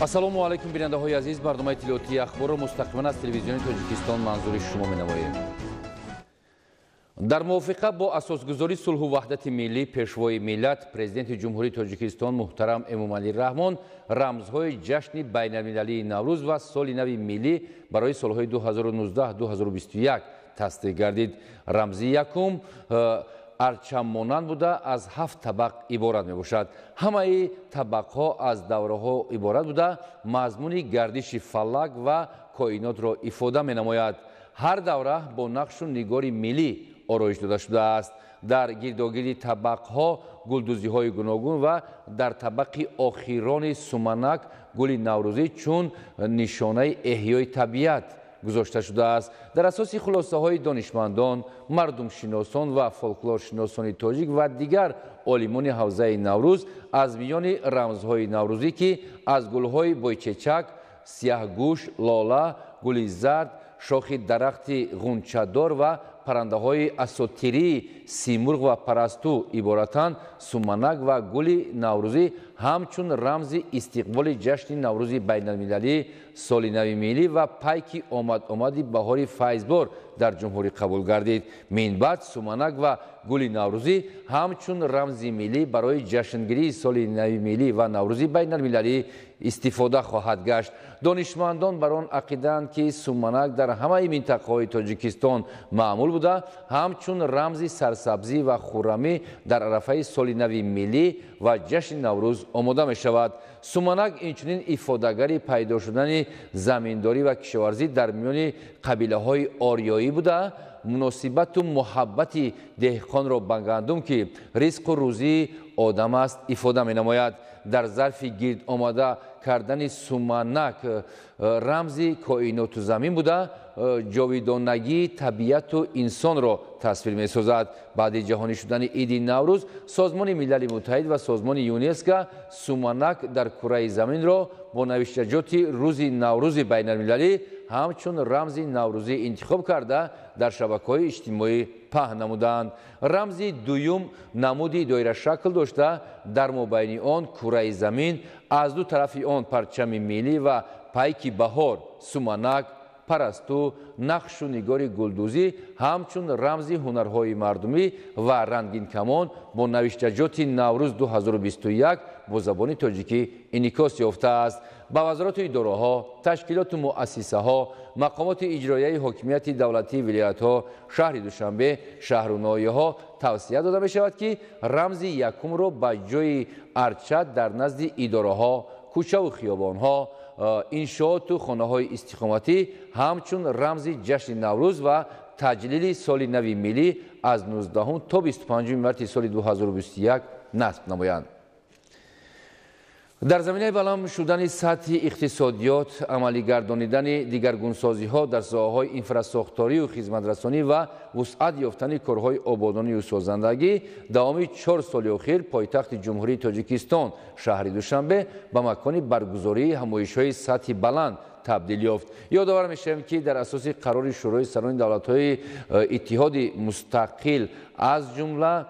Ассалому алайкум, бинандаҳои азиз. Барномаи иттилоотии Ахборро мустақиман аз телевизиони Тоҷикистон манзури шумо менамоем. Дар мувофиқа бо асосгузори сулҳу ваҳдати миллӣ, пешвои миллат, президенти Ҷумҳурии Тоҷикистон муҳтарам Эмомалӣ Раҳмон рамзҳои ҷашни байналмилалии Наврӯз ва соли нави миллӣ барои солҳои 2019-2021 тасдиқ гардид. Рамзи якум арчамонанд буда, аз 7 табақ иборат мебошад. Ҳамаи табақҳо аз давраҳо иборат буда, мазмуни гардиши фалак ва коинотро ифода менамояд. Ҳар давра бо нақшу нигори миллӣ ороиш дода шудааст. Дар гирдогирди табақҳо гулдӯзиҳои гуногун ва дар табақи охирони суманак гули наврӯзӣ чун нишонаи эҳёи табиат гузошта шудааст. Дар асоси хулосаҳои донишмандон, мардумшиносон ва фолклоршиносони тоҷик ва дигар олимони ҳавзаи Наврӯз, аз миёни рамзҳои наврӯзӣ, ки аз гулҳои бойчечак, сияҳгӯш, лола, гули зард, шохи дарахти ғунчадор ва паррандаҳои асотирии симурғ ва парасту иборатанд, суманак ва гули наврӯзӣ ҳамчун рамзи истиқболи ҷашни Наврӯзи байналмилалӣ, соли нави миллӣ ва пайки омад-омади баҳори файзбор дар ҷумҳурӣ қабул гардид. Минбаъд суманак ва гули наврӯзӣ ҳамчун рамзи миллӣ барои ҷашнгирии соли нави миллӣ ва Наврӯзи байналмилалӣ истифода хоҳад гашт. Донишмандон бар он ақидаанд, ки суманак дар ҳамаи минтақаҳои Тоҷикистон маъмул буда, ҳамчун рамзи сарсабзӣ ва хуррамӣ дар арафаи соли нави миллӣ ва ҷашни Наврӯз омода мешавад. Суманак инчунин ифодагари пайдо шудани заминдорӣ ва кишоварзӣ дар миёни қабилаҳои ориёӣ буда, муносибату муҳаббати деҳқонро ба гандум, ки ризқу рӯзии одам аст, ифода менамояд. Дар зарфи гирд омада кардани суманак рамзи коиноту замин буда, ҷовидонагии табиату инсонро тасвир месозад. Баъди ҷаҳонӣ шудани иди Наврӯз, Созмони Милали Муттаҳид ва созмони ЮНЕСКО суманак дар кураи заминро бо навиштаҷоти рӯзи Наврӯзи байналмилалӣ ҳамчун рамзи наврӯзӣ интихоб карда, дар шабакаҳои иҷтимоӣ паҳн намуданд. Рамзи дуюм намуди доирашакл дошта, дар мобайни он кураи замин, аз ду тарафи он парчами миллӣ ва пайки баҳор, суманак, парасту, нақшу нигори гулдӯзӣ ҳамчун рамзи ҳунарҳои мардумӣ ва рангинкамон бо навиштаҷоти Наврӯз 2021 бо забони тоҷикӣ инъикос ёфтааст. Ба вазорату идораҳо, ташкилоту муассисаҳо, мақомоти иҷроияи ҳокимияти давлатии вилоятҳо, шаҳри Душанбе, шаҳру ноҳияҳо тавсия дода мешавад, ки рамзи якумро ба ҷои арча дар назди идораҳо, кӯчаву хиёбонҳо, иншооту хонаҳои истиқоматӣ ҳамчун рамзи ҷашни Наврӯз ва таҷлили соли нави миллӣ аз 19 то 25 марти соли 2021 насб намоянд. Дар заминаи баланд шудани сатҳи иқтисодиёт, амалигардонидани дигаргунсозиҳо дар соҳаҳои инфрасохторию хизматрасонӣ ва вусъат ёфтани корҳои ободонию созандагӣ, давоми 4 соли охир пойтахти Ҷумҳурии Тоҷикистон, шаҳри Душанбе, ба макони баргузории ҳамоишҳои сатҳи баланд табдил ёфт. Ёдовар мешавем, ки дар асоси қарори Шӯрои сарони давлатҳои Иттиҳоди Мустақил, аз ҷумла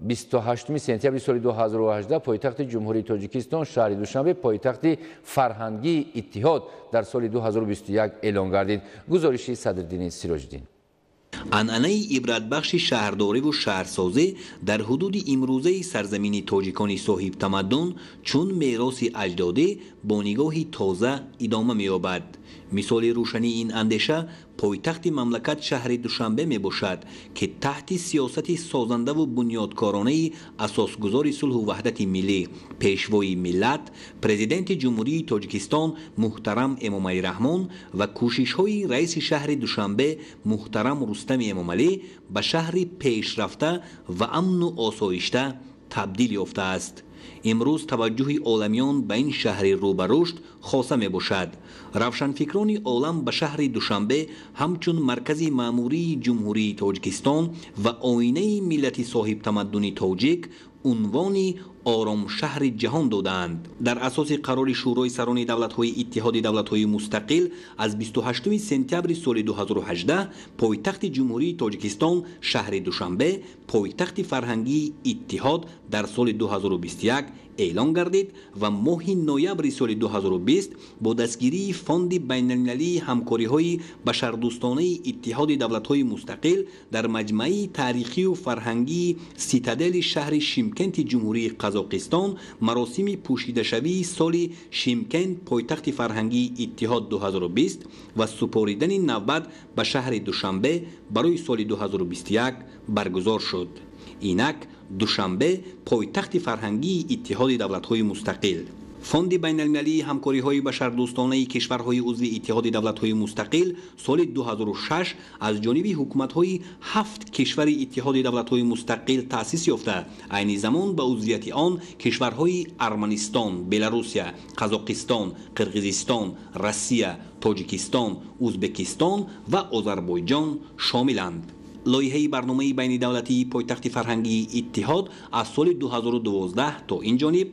28 сентябри соли 2018, пойтахти Ҷумҳурии Тоҷикистон, шаҳри Душанбе, пойтахти фарҳангии Иттиҳод дар соли 2021 эълон гардид. Гузориши Садриддини Сироҷиддин. Анъанаи ибратбахши шаҳрдориву шаҳрсозӣ дар ҳудуди имрӯзаи сарзамини тоҷикони соҳибтамаддун чун мероси аҷдодӣ бо нигоҳи тоза идома меёбад. Мисоли рӯшании ин андеша пойтахти мамлакат шаҳри Душанбе мебошад, ки таҳти сиёсати созандаву бунёдкоронаи асосгузори сулҳу ваҳдати миллӣ, пешвои миллат, президенти Ҷумҳурии Тоҷикистон муҳтарам Эмомалӣ Раҳмон ва кӯшишҳои раиси шаҳри Душанбе муҳтарам Рустами Эмомалӣ ба шаҳри пешрафта ва амну осоишта табдил ёфтааст. Имрӯз таваҷҷӯҳи оламиён ба ин шаҳри рӯ ба рушд хоса мебошад. Равшанфикрони олам ба шаҳри Душанбе ҳамчун маркази маъмурии Ҷумҳурии Тоҷикистон ва оинаи миллати соҳибтамаддуни тоҷик унвони оромшаҳри ҷаҳон додаанд. Дар асоси қарори Шӯрои сарони давлатҳои Иттиҳоди давлатҳои мустақил аз 28 сентябри соли 2018 пойтахти Ҷумҳурии Тоҷикистон шаҳри Душанбе пойтахти фарҳангии Иттиҳод дар соли 2021 эълон гардид ва моҳи ноябри соли 2020 бо дастгирии Фонди байналмилалии ҳамкориҳои башардӯстонаи Иттиҳоди давлатҳои мустақил дар маҷмаи таърихию фарҳангии Ситадели шаҳри Шимкенти Ҷумҳурии Қазоқистон маросими пӯшидашавии соли Шимкент пойтахти фарҳангии Иттиҳод 2020 ва супоридани навбат ба шаҳри Душанбе барои соли 2021 баргузор шуд. Инак Душанбе пойтахти фарҳангии Иттиҳоди давлатҳои мустақил. Фонди байналмилалии ҳамкориҳои башардӯстонаи кишварҳои узви Иттиҳоди давлатҳои мустақил соли 2006 аз ҷониби ҳукуматҳои 7 кишвари Иттиҳоди давлатҳои мустақил таъсис ёфта, айни замон ба узвияти он кишварҳои Арманистон, Беларусия, Қазоқистон, Қирғизистон, Россия, Тоҷикистон, Узбекистон ва Озарбойҷон шомиланд. Лоиҳаи барномаи байнидавлатии пойтахти фарҳангии Иттиҳод аз соли 2012 то ин ҷониб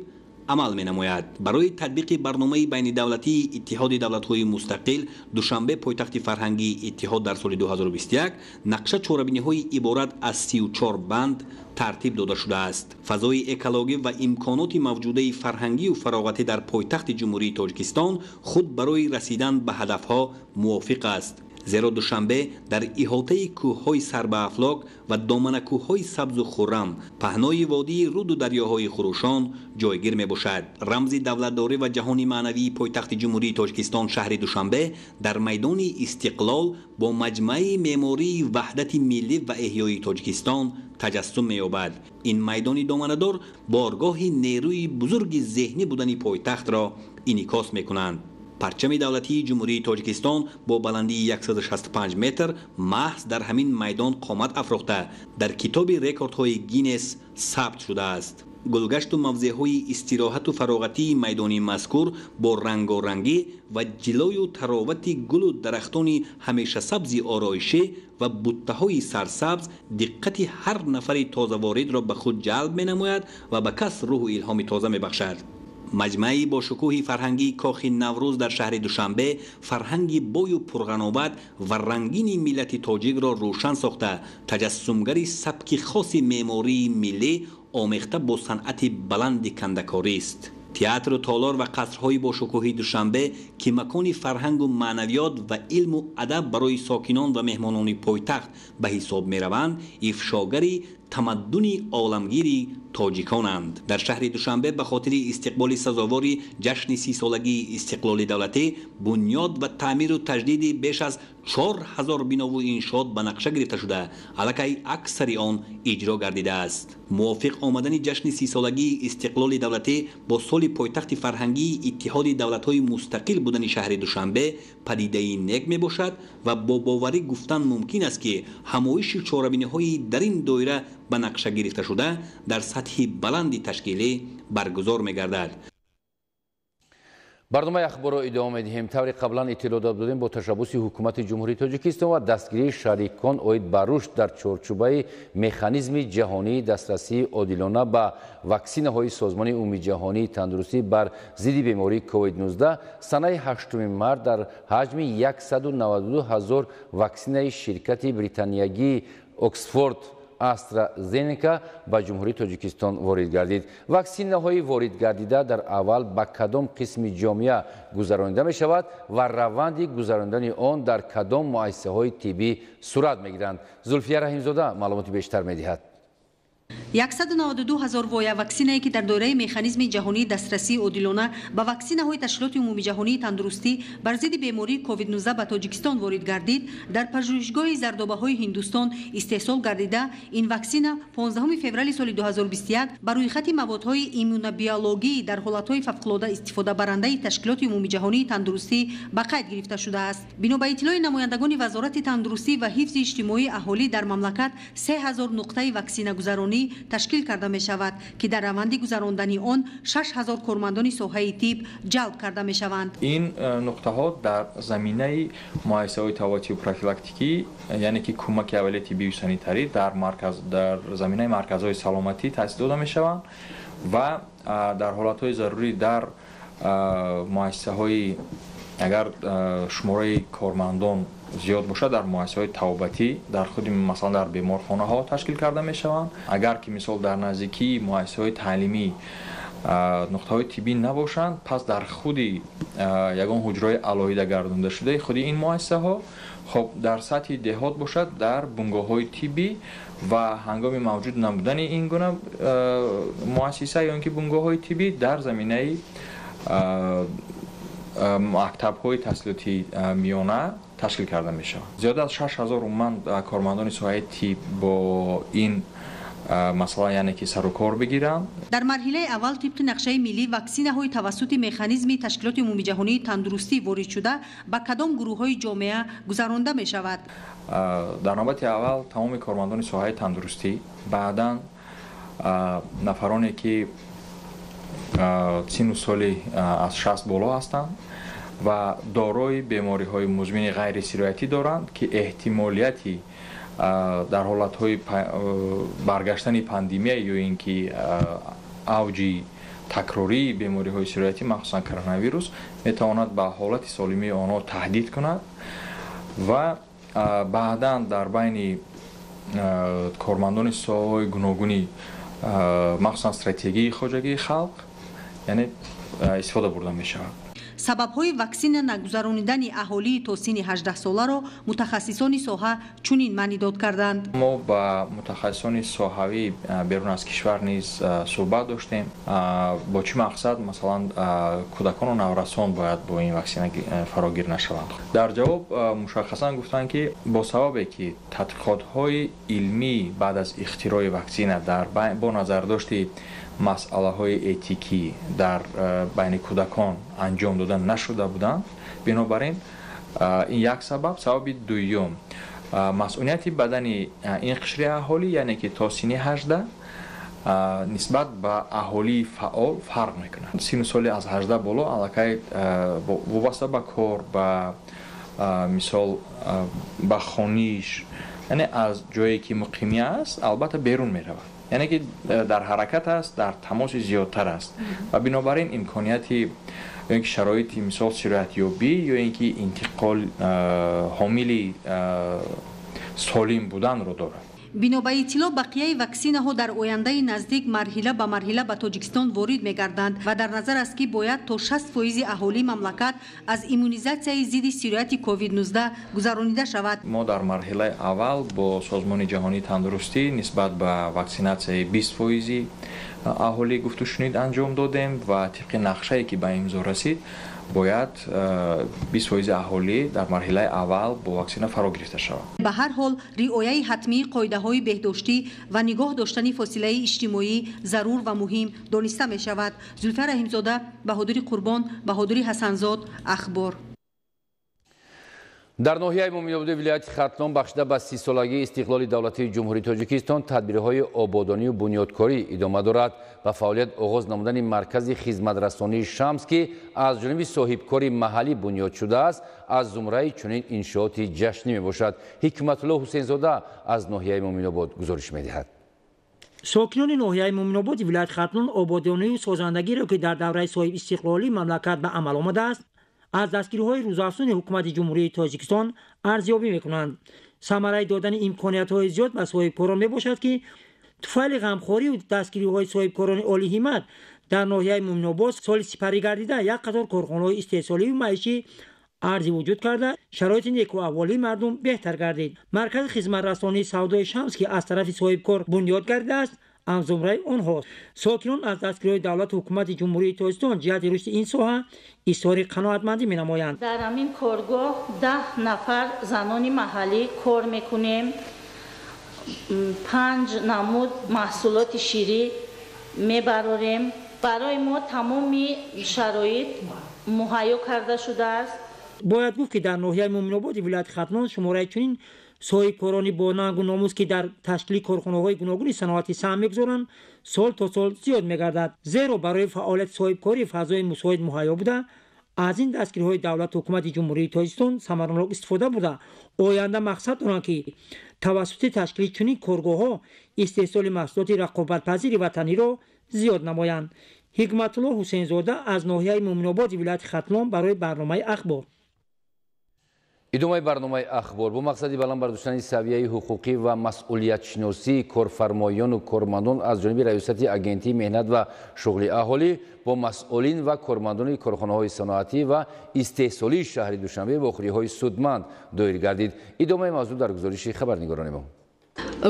амал менамояд. Барои татбиқи барномаи байнидавлатии Иттиҳоди давлатҳои мустақил Душанбе пойтахти фарҳангии Иттиҳод дар соли 2021 нақша чорабиниҳои иборат аз 34 банд тартиб дода шудааст. Фазои экологӣ ва имконоти мавҷудаи фарҳангию фароғатӣ дар пойтахти Ҷумҳурии Тоҷикистон худ барои расидан ба ҳадафҳо мувофиқ аст. Зеро Душанбе дар иҳотаи кӯҳҳои сарбаафлок ва доманакӯҳҳои сабзу хуррам, паҳнои водии руду дарёҳои хурӯшон ҷойгир мебошад. Рамзи давлатдорӣ ва ҷаҳони маънавии пойтахти Ҷумҳурии Тоҷикистон шаҳри Душанбе дар майдони Истиқлол бо маҷмаи меъмории ваҳдати миллӣ ва эҳёи Тоҷикистон таҷассум меёбад. Ин майдони доманадор боргоҳи нерӯи бузурги зеҳнӣ будани пойтахтро инъикос мекунанд. Парчами давлатии Ҷумҳурии Тоҷикистон бо баландии 165 метр маҳз дар ҳамин майдон қомат афрохта дар китоби рекордҳои Гиннес сабт шудааст. Гулгашту мавзеъҳои истироҳату фароғатии майдони мазкур бо рангорангӣ ва ҷилою таровати гулу дарахтони ҳамешасабзи ороишӣ ва буттаҳои сарсабз диққати ҳар нафари тозаворидро ба худ ҷалб менамояд ва ба кас рӯҳу илҳоми тоза мебахшад. Маҷмаи бошукӯҳи фарҳангии Кохи Наврӯз дар шаҳри Душанбе фарҳанги бою пурғановат ва рангини миллати тоҷикро рӯшан сохта, таҷассумгари сабки хоси меъмории миллӣ омехта бо санъати баланди кандакорист. Театру толор ва қасрҳои бошукӯҳи Душанбе, ки макони фарҳангу маънавиёт ва илму адаб барои сокинон ва меҳмонони пойтахт ба ҳисоб мераванд, ифшогари тамаддуни оламгири тоҷиконанд. Дар шаҳри Душанбе ба хотири истиқболи сазовори ҷашни 30-солагии истиқлоли давлатӣ бунёд ва таъмиру таҷдиди беш аз 4000 бинову иншоот ба нақша гирифта шуда, аллакай аксари он иҷро гардидааст. Мувофиқ омадани ҷашни 30-солагии истиқлоли давлатӣ бо соли пойтахти фарҳангии Иттиҳоди давлатҳои мустақил будани шаҳри Душанбе падидаи нек мебошад ва бо боварӣ гуфтан мумкин аст, ки ҳамоиши чорабиниҳои дар ин доира ба нақша гирифта шуда дар сатҳи баланди ташкилӣ баргузор мегардад. Барномаи ахборро идома медиҳем. Тавре қаблан иттилоъ дода будем, бо ташаббуси ҳукумати Ҷумҳурии Тоҷикистон ва дастгирии шарикон оид ба рушд дар чорчӯбаи механизми ҷаҳонии дастрасии одилона ба ваксинаҳои Созмони умумиҷаҳонии тандурустӣ бар зидди бемории COVID-19 санаи 8 март дар ҳаҷми 192 ҳазор ваксинаи ширкати британиягии Оксфорд AstraZeneca ба Ҷумҳурии Тоҷикистон ворид гардид. Ваксинаҳои ворид гардида дар аввал ба кадом қисми ҷомеа гузаронида мешавад ва раванди гузаронидани он дар кадом муассисаҳои тиббӣ сурат мегиранд? Зулфия Раҳимзода маълумоти бештар медиҳад. 192 ҳазор воя ваксинае, ки дар доираи механизми ҷаҳонии дастрасии одилона ба ваксинаҳои Ташкилоти умумиҷаҳонии тандурустӣ бар зидди бемории COVID-19 ба Тоҷикистон ворид гардид, дар пажӯҳишгоҳи зардобаҳои Ҳиндустон истеҳсол гардида, ин ваксина 15 феврали соли 2021 ба рӯйхати маводҳои иммунобиологӣ дар ҳолатҳои фавқулода истифодабарандаи Ташкилоти умумиҷаҳонии тандурустӣ ба қайд гирифта шудааст. Бино ба иттилои намояндагони Вазорати тандурустӣ ва ҳифзи иҷтимоии аҳолӣ, дар мамлакат 3000 нуқтаи ваксинагузаронӣ ташкил карда мешавад, ки дар раванди гузарондани он 6000 кормандони соҳаи тиб ҷалб карда мешаванд. Ин нуқтаҳо дар заминаи муассисаҳои тавотию профилактикӣ, яъне ки кӯмаки аввалияи тиббию санитарӣ дар марказ, дар заминаи марказҳои саломатӣ таъсис дода мешаванд. Ва дар ҳолатҳои зарурӣ дар муассисаҳои, агар шумораи кормандон зиёд бошад, дар муассисаҳои тавбатӣ, дар худи масалан дар беморхонаҳо ташкил карда мешаванд. Агар ки мисол дар наздикии муассисаҳои таълимӣ нуқтаҳои тиббӣ набошанд, пас дар худи ягон ҳуҷраҳои алоҳида гардонда шудаи худи ин муассисаҳо, хоб дар сатҳи деҳот бошад, дар бунгоҳҳои тиббӣ ва ҳангоми мавҷуд набудани ин гуна муассиса ё ин ки бунгоҳҳои тиббӣ дар заминаи мактабҳои таҳсилоти миёна ташкил карда мешавад. Зиёда аз 6000 умуман кормандони соҳаи тиб бо ин масъала, яъне ки сарукор бигиранд. Дар марҳилаи аввал тибқи нақшаи миллӣ ваксинаҳои тавассути механизми Ташкилоти умумиҷаҳонии тандурустӣ ворид шуда ба кадом гурӯҳҳои ҷомеа гузаронда мешавад? Дар навбати аввал тамоми кормандони соҳаи тандурустӣ, баъдан нафароне ки сину соли аз 60 боло ҳастанд ва дорои бемориҳои музмини ғайрисироятӣ доранд, ки эҳтимолияти дар ҳолатҳои баргаштани пандемия ё ин ки авҷи такрории бемориҳои сироятӣ, махсусан коронавирус, метавонад ба ҳолати солимии онҳо таҳдид кунад. Ва баъдан дар байни кормандони соҳаҳои гуногуни, махсусан стратегии хоҷагии халқ, яъне истифода бурда мешавад. Сабабҳои ваксина нагузаронидани аҳолии то синни 18 соларо мутахассисони соҳа чунин маънидод карданд. Мо ба мутахассисони соҳавӣ берун аз кишвар низ суҳбат доштем. Бо чӣ мақсад масалан кӯдакону наврасон бояд бо ин ваксина фарогир нашаванд? Дар ҷавоб мушаххасан гуфтанд, ки бо сабабе ки тадқиқотҳои илмӣ баъд аз ихтирои ваксина бо назардошти масъалаҳои этикӣ дар байни кӯдакон анҷом дода нашуда буданд, бинобар ин ин як сабаб. Сабаби дуюм, масъунияти бадани ин қишри аҳолӣ, яъне ки то синни 18 нисбат ба аҳолии фаъол фарқ мекунад. Сину соли аз 18 боло аллакай вобаста ба кор, ба мисол ба хониш, яъне аз ҷое ки муқимӣ аст, албатта берун меравад, яъне ки дар ҳаракат аст, дар тамоси зиёдтар аст ва бинобар ин имконияти ё ин ки шароити мисол сироятёбӣ ё ин ки интиқол ҳомили солим буданро дорад. Бино ба иттилоъ, бақияи ваксинаҳо дар ояндаи наздик марҳила ба марҳила ба Тоҷикистон ворид мегарданд ва дар назар аст, ки бояд то 60% аҳолии мамлакат аз иммунизатсияи зидди сирояти COVID-19 гузаронида шавад. Мо дар марҳилаи аввал бо Созмони ҷаҳонии тандурустӣ нисбат ба ваксинатсияи 20% аҳолӣ гуфтушунид анҷом додем ва тибқи нақшае ки ба имзо расид, бояд 20% аҳолӣ дар марҳилаи аввал бо ваксина фаро гирифта шавад. Ба ҳар ҳол, риояи ҳатмии қоидаҳои беҳдоштӣ ва нигоҳ доштани фосилаи иҷтимоӣ зарур ва муҳим дониста мешавад. Зулфия Раҳимзода, Баҳодури Қурбон, Баҳодури Ҳасанзод, Ахбор. Дар ноҳияи Мӯминободи вилояти Хатлон бахшида ба 30-солагии истиқлоли давлатии Ҷумҳурии Тоҷикистон тадбирҳои ободонию бунёдкорӣ идома дорад. Ба фаъолият оғоз намудани маркази хизматрасонии Шамс, ки аз ҷониби соҳибкори маҳаллӣ бунёд шудааст, аз зумраи чунин иншооти ҷашнӣ мебошад. Ҳикматулло Ҳусейнзода аз ноҳияи Мӯминобод гузориш медиҳад. Сокинони ноҳияи Мӯминободи вилояти Хатлон ободонию созандагиро, ки дар давраи соҳибистиқлолии мамлакат ба амал омадааст, аз дастгириҳои рӯзафзуни ҳукумати Ҷумҳурии Тоҷикистон арзёбӣ мекунанд. Самараи додани имкониятҳои зиёд ба соҳибкорон мебошад, ки туфайли ғамхорию дастгириҳои соҳибкорони олиҳимат дар ноҳияи Мӯминобод соли сипарӣ гардида як қатор корхонаҳои истеҳсолию маишӣ арзи вуҷуд карда, шароити некуаҳволии мардум беҳтар гардид. Маркази хизматрасонии савдои Шамс, ки аз тарафи соҳибкор бунёд гардидааст, аз зумраи онҳост. Сокинон аз дастгириҳои давлату ҳукумати Ҷумҳурии Тоҷикистон ҷиҳати рушди ин соҳа изҳори қаноатмандӣ менамоянд. Дар ҳамин коргоҳ 10 нафар занони маҳаллӣ кор мекунем. 5 намуд маҳсулоти ширӣ мебарорем. Барои мо тамоми шароит муҳайё карда шудааст. Бояд гуфт, ки дар ноҳияи Мӯминободи вилояти Хатлон шумораи чунин соҳибкорони бо нангу номус, ки дар ташкили корхонаҳои гуногуни саноатӣ саҳм мегузоранд, сол то сол зиёд мегардад. Зеро барои фаъолияти соҳибкорӣ фазои мусоид муҳайё буда, аз ин дастгириҳои давлату ҳукумати Ҷумҳурии Тоҷикистон самаранок истифода бурда, оянда мақсад доранд, ки тавассути ташкили чунин коргоҳҳо истеҳсоли маҳсулоти рақобатпазири ватаниро зиёд намоянд. Ҳикматулло Ҳусейнзода аз ноҳияи Мӯминободи вилояти Хатлон барои барномаи Ахбор. Идомаи барномаи Ахбор. Бо мақсади баланд бардоштани савияи ҳуқуқӣ ва масъулиятшиносии корфармоёну кормандон аз ҷониби Раёсати Агентии меҳнат ва шуғли аҳолӣ бо масъулин ва кормандони корхонаҳои саноатӣ ва истеҳсолии шаҳри Душанбе вохӯриҳои судманд доир гардид. Идомаи мавзӯъ дар гузориши хабарнигорони мо.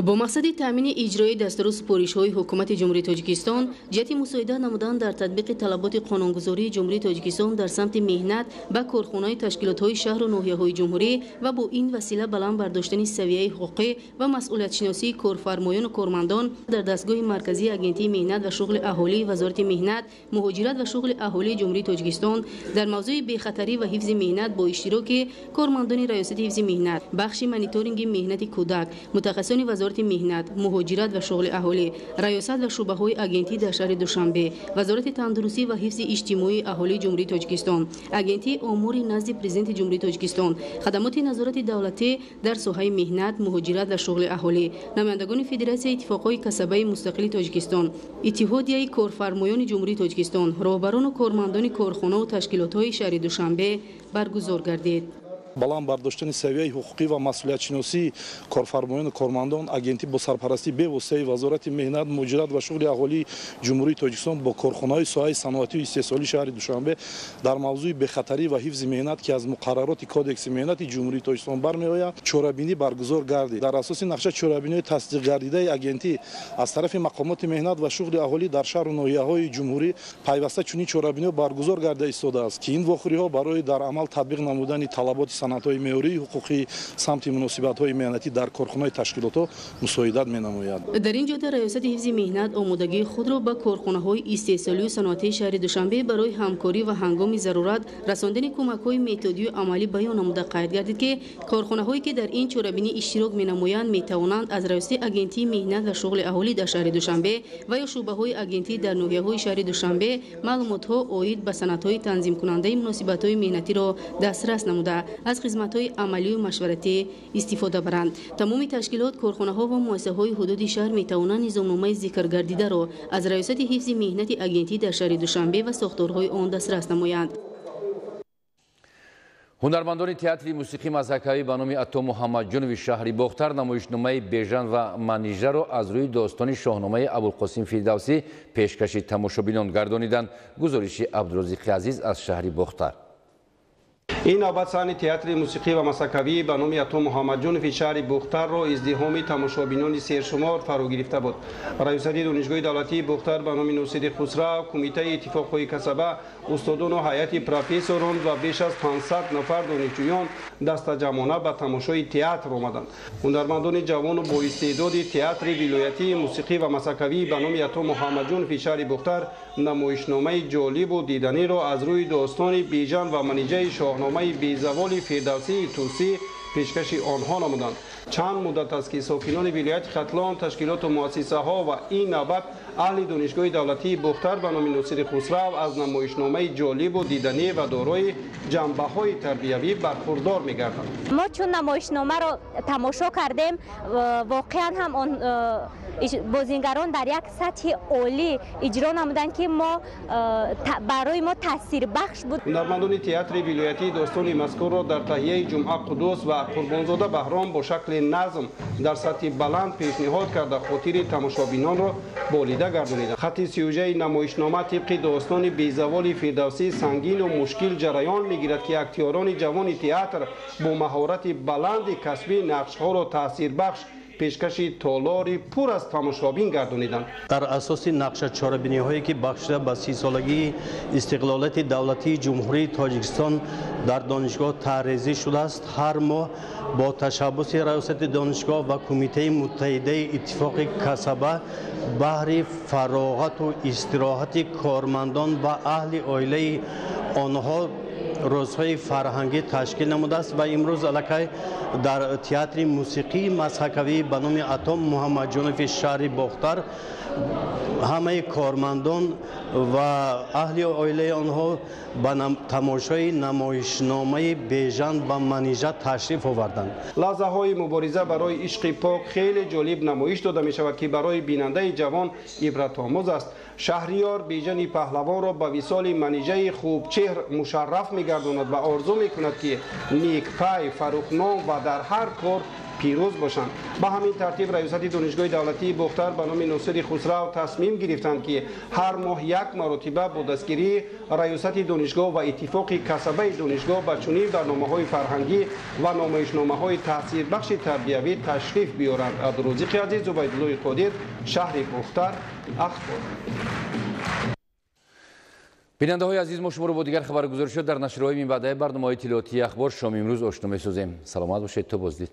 Бо мақсади таъмини иҷрои дастуру супоришҳои Ҳукумати Ҷумҳурии Тоҷикистон ҷиҳати мусоидат намудан дар татбиқи талаботи қонунгузории Ҷумҳурии Тоҷикистон дар самти меҳнат ба корхонаи ташкилотҳои шаҳру ноҳияҳои ҷумҳурӣ ва бо ин васила баланд бардоштани савияи ҳуқуқӣ ва масъулиятшиносии корфармоёну кормандон дар дастгоҳи Марказии Агентии меҳнат ва шуғли аҳолии Вазорати меҳнат, муҳоҷират ва шуғли аҳолии Ҷумҳурии Тоҷикистон дар мавзӯи бехатарӣ ва ҳифзи меҳнат бо иштироки кормандони Раёсати ҳифзи меҳнат, бахши мониторинги меҳнати кӯдак, мутахассисони Вазорати меҳнат, муҳоҷират ва шуғли аҳолӣ, раёсат ва шӯъбаҳои агентӣ дар шаҳри Душанбе, Вазорати тандурустӣ ва ҳифзи иҷтимоии аҳолии Ҷумҳурии Тоҷикистон, Агентии омори назди Президенти Ҷумҳурии Тоҷикистон, хадамоти назорати давлатӣ дар соҳаи меҳнат, муҳоҷират ва шуғли аҳолӣ, намояндагони Федератсияи иттифоқҳои касабаи мустақили Тоҷикистон, Иттиҳодияи корфармоёни Ҷумҳурии Тоҷикистон, роҳбарону кормандони корхонаву ташкилотҳои шаҳри Душанбе баргузор гардид. Баланд бардоштани савияи ҳуқуқӣ ва масъулиятшиносии корфармоёну кормандон агентӣ бо сарпарастии бевоситаи Вазорати меҳнат, муҳоҷират ва шуғли аҳолии Ҷумҳурии Тоҷикистон бо корхонаҳои соҳаи саноатию истеҳсолии шаҳри Душанбе дар мавзӯи бехатарӣ ва ҳифзи меҳнат, ки аз муқаррароти Кодекси меҳнати Ҷумҳурии Тоҷикистон бармеояд, чорабинӣ баргузор гардид. Дар асоси нақша чорабиниҳои тасдиқгардидаи агентӣ аз тарафи мақомоти меҳнат ва шуғли аҳолӣ дар шаҳру ноҳияҳои ҷумҳурӣ пайваста чунин чорабиниҳо баргузор гарда истодааст, ки ин вохӯриҳо барои дар амал татбиқ намудани талаботи санадҳои меъёрии ҳуқуқӣ самти муносибатҳои меҳнатӣ дар корхонаи ташкилотҳо мусоидат менамояд. Дар ин ҷода Раёсати ҳифзи меҳнат омодагии худро ба корхонаҳои истеҳсолию саноатии шаҳри Душанбе барои ҳамкорӣ ва ҳангоми зарурат расондани кӯмакҳои методию амалӣ баён намуда қайд гардид, ки корхонаҳое ки дар ин чорабинӣ иштирок менамоянд, метавонанд аз Раёсати Агентии меҳнат ва шуғли аҳолӣ дар шаҳри Душанбе ва ё шӯъбаҳои агентӣ дар ноҳияҳои шаҳри Душанбе маълумотҳо оид ба санадҳои танзимкунандаи муносибатҳои меҳнатиро дастрас намуда аз хизматҳои амалию машваратӣ истифода баранд. Тамоми ташкилот, корхонаҳо ва муассисаҳои ҳудуди шаҳр метавонанд низомномаи зикргардидаро аз Раёсати ҳифзи меҳнати агентӣ дар шаҳри Душанбе ва сохторҳои он дастрас намоянд. Ҳунармандони театри мусиқӣ мазҳакавӣ ба номи Ато Муҳаммадҷонови шаҳри Бохтар намоишномаи Бежан ва Манижаро аз рӯи достони шоҳномаи Абулқосим Фирдавсӣ пешкаши тамошобинон гардониданд. Гузориши Абдурозиқи Азиз аз шаҳри Бохтар. Ин навбат саҳни театри мусиқӣ ва масакавӣ ба номи Ато Муҳаммадҷонови шаҳри Бохтарро издиҳоми тамошобинони сершумор фаро гирифта буд. Раёсати Донишгоҳи давлатии Бохтар ба номи Носири Хусрав, Кумитаи иттифоқҳои касаба, устодону ҳайати профессорон ва беш аз 500 нафар донишҷӯён дастаҷамъона ба тамошои театр омаданд. Ҳунармандони ҷавону боистеъдоди театри вилоятии мусиқӣ ва масакавӣ ба номи Ато Муҳаммадҷонови шаҳри Бохтар намоишномаи ҷолибу диданиро аз рӯи достони Бежан ва Манижаи шоҳномаи безаволи Фирдавсии Тӯсӣ пешкаши онҳо намуданд. Чанд муддат аст, ки сокинони вилояти Хатлон, ташкилоту муассисаҳо ва ин навбат аҳли Донишгоҳи давлатии Бохтар ба номи Носири Хусрав аз намоишномаи ҷолибу диданӣ ва дорои ҷанбаҳои тарбиявӣ бархурдор мегарданд. Мо чун намоишномаро тамошо кардем, воқеан ҳам он бозингарон дар як сатҳи олӣ иҷро намуданд, ки барои мо таъсирбахш буд. Ҳунармандони театри вилоятии достони мазкурро дар таҳияи Ҷумъа Қуддус ва Қурбонзода Баҳром бо шакли назм дар сатҳи баланд пешниҳод карда хотири тамошобинонро болида гардониданд. Хатти сюжаи намоишнома тибқи достони безаволи Фирдавсӣ сангину мушкил ҷараён мегирад, ки актёрони ҷавони театр бо маҳорати баланди касбӣ нақшҳоро таъсирбахш пешкаши толори пур аз тамошобин гардониданд. Дар асоси нақша чорабиниҳое ки бахшида ба 30-солагии истиқлолияти давлатии Ҷумҳурии Тоҷикистон дар донишгоҳ таҳризӣ шудааст, ҳар моҳ бо ташаббуси Раёсати донишгоҳ ва Кумитаи муттаҳидаи иттифоқи касаба баҳри фароғату истироҳати кормандон ва аҳли оилаи онҳо Рӯзҳои фарҳангӣ ташкил намудааст ва имрӯз аллакай дар театри мусиқии мазҳакавӣ ба номи Ато Муҳаммадҷонови шаҳри Бохтар ҳамаи кормандон ва аҳли оилаи онҳо ба тамошои намоишномаи Бежан ва Манижа ташриф оварданд. Лаҳзаҳои мубориза барои ишқи пок хеле ҷолиб намоиш дода мешавад, ки барои бинандаи ҷавон ибратомӯз аст. Шаҳриёр Бежани паҳлавонро ба висоли Манижаи хубчеҳр мушарраф мегардонад ва орзу мекунад, ки некпай, фаррухном ва дар ҳар кор пирӯз бошанд. Ба ҳамин тартиб раёсати Донишгоҳи давлатии Бохтар ба номи Носири Хусрав тасмим гирифтанд, ки ҳар моҳ як маротиба бо дастгирии раёсати донишгоҳ ва иттифоқи касабаи донишгоҳ ба чунин барномаҳои фарҳангӣ ва намоишномаҳои таъсирбахши тарбиявӣ ташриф биёранд. Абдурозиқи Азиз, Зубайдуллои Қодир, шаҳри Бохтар, Ахбор. Бинандаҳои азиз, мо шуморо бо дигар хабаргузоришҳо дар нашрҳои минбаъдаи барномаҳои иттилоотии Ахбор шоми имрӯз ошно месозем. Саломат бошед то боздид.